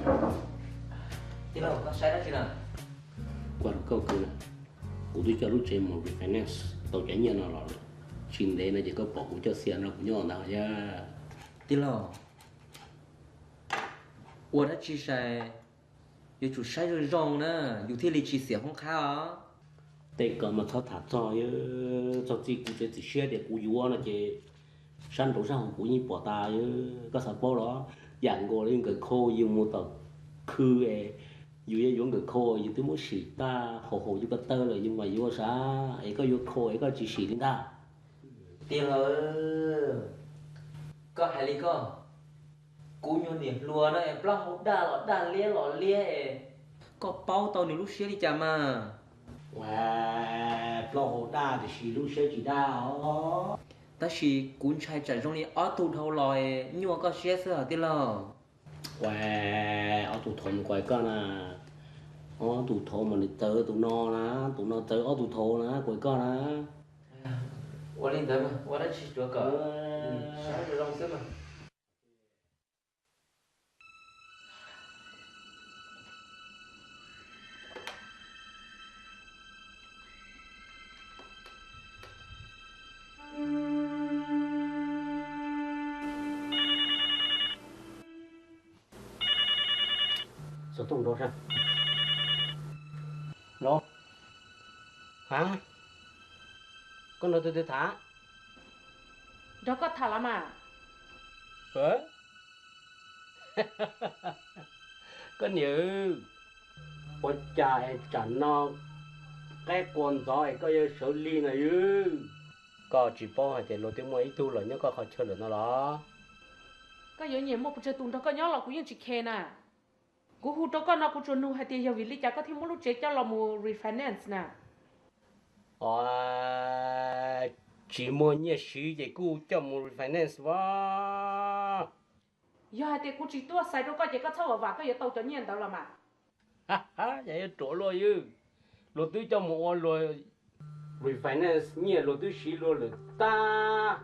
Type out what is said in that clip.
Tij laug, koj saib dab tsi na? Kuv hais rau koj kwv na, kuv twb coj lub tsev mus refinance tau cov nyiaj no los lawm. Tsis ntev no ces koj pom kuv coj xiam nrog kuv nyob ntag thiab. Tij laug, ua dab tsi sai, yuav tsum saib zoo zoo na, yus thiaj li tsis xiam hoob qhab os. Tej ko mas txhob tham txog, txog txij kuv tsev txim siab tias kuv yuav no ces sab nraud sab hauv kuv yeej pom tas. Koj xav paub los, yam nkaus li nkawm khau yus mus tom khw es yus yuav yuav nkawm khau yus twb muab sim tag haus haus yus ko taw lawm yus mam yuav sav, es koj yuav khau es koj tsis sim li ntag. Tij laug, koj hais li koj, kuv nyuag niam hluas no plaub hau daj los daj liab los liab es koj paub tau nws lub siab li cas mas? Plaub hau daj tiam sis lub siab tsis daj os. Tab sis kuv ntshai tsam zoo li ob tug dhau los nyuaj koj siab xwb hos tij laug. Ua, ob tug thaud mus kuv hais koj na, ob tug thaud mas nws txawv tus no na, tus no txawv ob tug thaud na, kuv hais koj na. Ua li ntawd mas ua dab tsi tsuav kom saib zoo xwb mas. Xov tooj nrov sab. Los, ha, koj nrog tus twg tham? Nrog koj tham los mas. Koj niam, ua cas es tsam no qaib qua ntxov es koj yuav sawv lig no yw? Koj tsis paub hais tias luag twb muaj ib tug los nyob koj qhov chaw lawm no los? Koj yuav nyiam muaj pes tsawg tus nrog koj nyob los kuv yeej tsis khe na. Kuv hu rau koj no kuv tsuas nug hais tias yog vim li cas koj thiaj muab lub tsev coj los mus refinance na? Tsis muaj nyiaj siv ces kuj coj mus refinance as. Yog hais tias kuv tsis tuaj xais rau koj ces koj txhob vam vam koj yuav tau cov nyiaj ntawd los mas. Yog yuav ruam luaj ywg, luag twb coj mus ua luag refinance, nyiaj luag twb siv luag lawm tag.